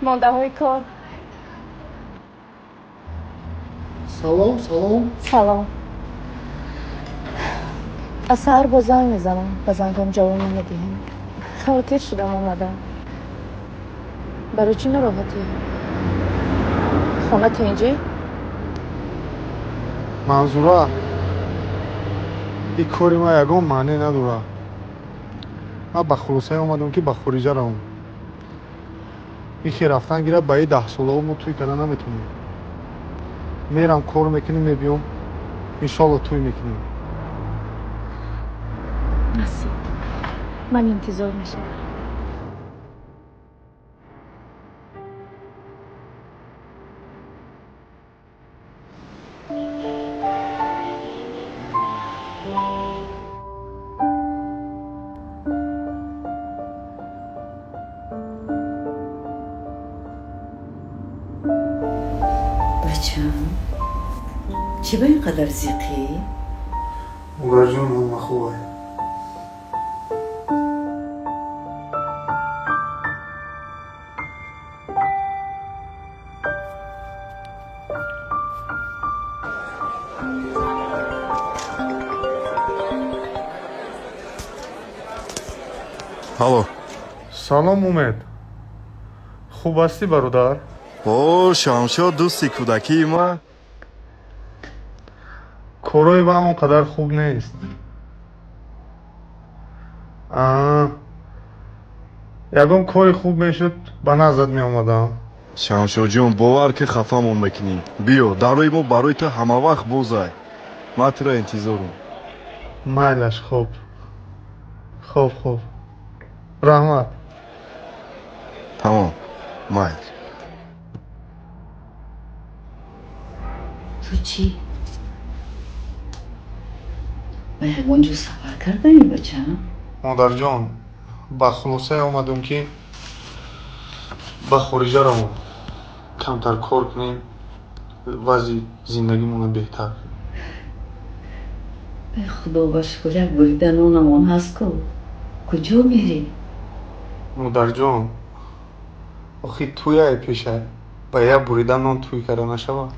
Мондаҳои кор. Салом, салом. Салом. Аз саҳар боз занг мезанам, ба зангҳом ҷавоб намедиҳем. Хавотир шудам, омадам. Барои чӣ нороҳатӣ? Хона тинҷӣ? Манзура, ин кори ман ягон маъне надорад. Ман ба хулосае омадам, ки ба хориҷа равам. Ин хел рафтан гирад, ба ин 10 солаҳо мо тӯй карда наметавонем. Мерам, кор мекунем, мебиём, иншоалло, тӯй мекунем. Насиб. Ман интизор мешавам. Бачам, чӣ ба ин қадар зиқӣ? Модарҷон, ҳама хубай. Алло. Салом, Умед, хуб ҳастӣ, бародар? О, Шамшод, дӯсти кӯдакии ман. Корҳои ман он қадар хуб нест. Ягон кори хуб мешуд, ба наздат меомадам. Шамшодҷон, бовар ки хафамон мекунӣ. Биё, дарои мо барои ту ҳамавақт бозай. Ман туро интизорам. Майлаш, хуб, хуб, хуб, раҳмат. Тамом, майл. Ту чӣ, ба ягон ҷо сафар кардаӣ, бачам? Модарҷон, ба хулосае омадам, ки ба хориҷа равам, камтар кор кунем, вазъи зиндагимонро беҳтар кунем. Э, Худо ба шукр, як бурида нонамон ҳаст ку. Куҷо мерӣ? Модарҷон, охи тӯяе пешай, ба як бурида нон тӯй карда нашавад?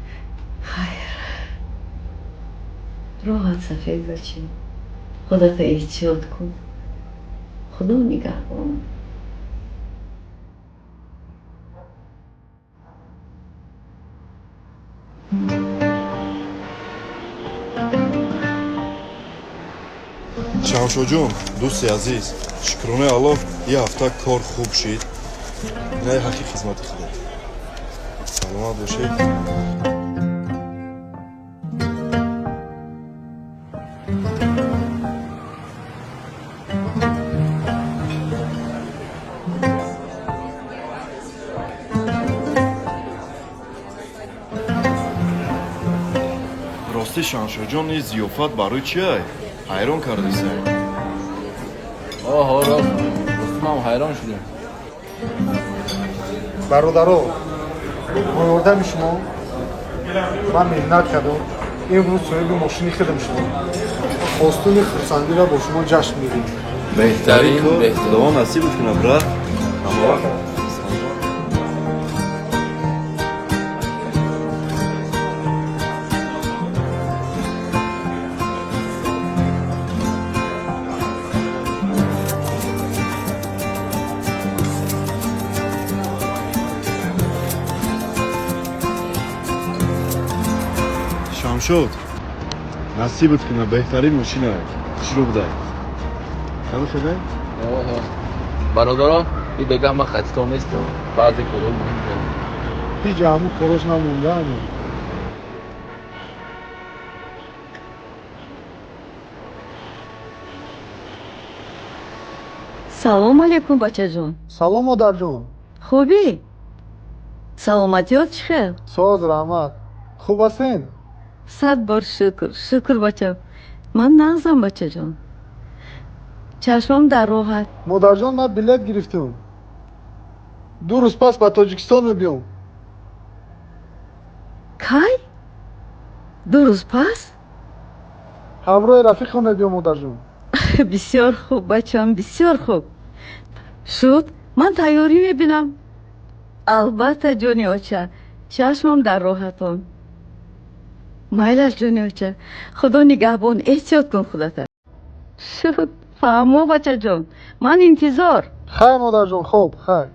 Хайр, роҳат сафед, бачам, худата эҳтиёт кун. Худо нигаҳбон. Шамшодҷон, дӯсти азиз, шукронаи Аллоҳ, ин ҳафта кор хуб шид. Инаи ҳаққи хизмати худо. Саломат бошед. Рости, Шамшодҷон, ин зиёфат барои чиай? Ҳайрон кардисай. Оҳо, рост, ман ҳайрон шудем. Бародаро, бо ёрдами шумо ман меҳнат кардам, имрӯз соҳиби мошини худам шудам. Хостуми хурсандиро бо шумо ҷашн мегирем. Беҳтарин. Худованд насибат кунад, брат, ҳамавақт. Шамшод, насибат кунад, беҳтарин мошина хушрӯ будай. Ҳамихедай? Бародарон, и бегаҳ ман хатитон нестам, баъзе корҳо муҳим дорам. Ҳеҷ ҳамун корош намондаам. Салом алейкум, бачаҷон. Салом, модарҷон. Хубӣ? Саломатиёт чӣ хел? Соз, раҳмат. Хуб ҳастен? Сад бор шукр, шукр, бачам. Ман нағзам, бачаҷон, чашмам дар роҳат. Модарҷон, ман билет гирифтам, 2 рӯз пас ба Тоҷикистон мебиём. Кай? 2 рӯз пас? Ҳамроҳи рафиқам мебиём, модарҷон. Бисёр хуб, бачам, бисёр хуб шуд. Ман тайёрӣ мебинам. Албатта, ҷони оча, чашмам дар роҳатон. Майлаш, ҷони оча, худо нигаҳбон, эҳтиёт кун худата. Шуд, фаҳмо, бачаҷон, ман интизор. Хайр, модарҷон, хоб, хайр.